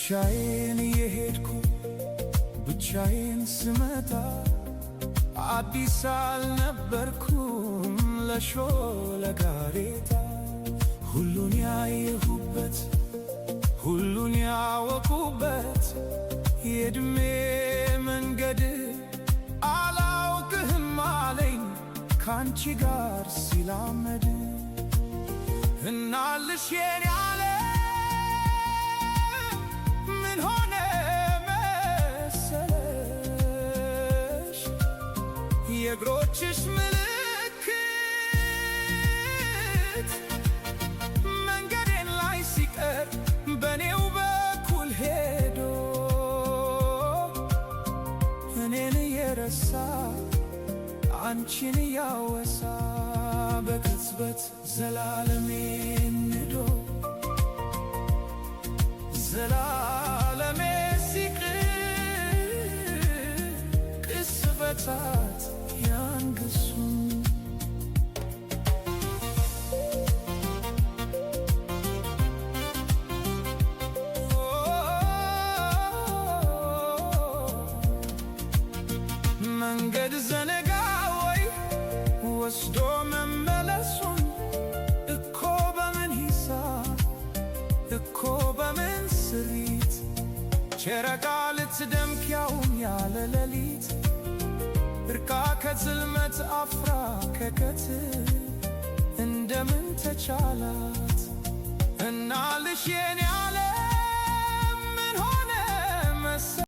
ብቻዬን እየሄድኩ ብቻዬን ስመጣ አዲስ አልነበርኩም ለሾለ ጋሬጣ። ሁሉን ያየሁበት፣ ሁሉን ያወቁበት የዕድሜ መንገድ አላውቅህም አለኝ ካንቺ ጋር ሲላመድ። እናልሽ የኔ ዓለም፣ ምን ሆነ መሰለሽ፣ የእግሮችሽ ምልክት መንገዴን ላይ ሲቀር በኔው በኩል ሄዶ እኔን እየረሳ አንቺን እያወሳ በቅጽበት ዘላለሜን ንዶ ዘላለሜ ሲቅር ቅጽበታት ያንግሱን። መንገድ ዘነጋ ወይ ወስዶ መመለሱን፣ እኮ በምን ሂሳብ፣ እኮ በምን ስሪት ጨረቃ ልትደምቅ ያውም ያለ ሌሊት፣ እርቃ ከጽልመት አፍራ ከቀትር እንደምን ተቻላት? እና ልሽ የኔ ዓለም፣ ምን ሆነ መሰ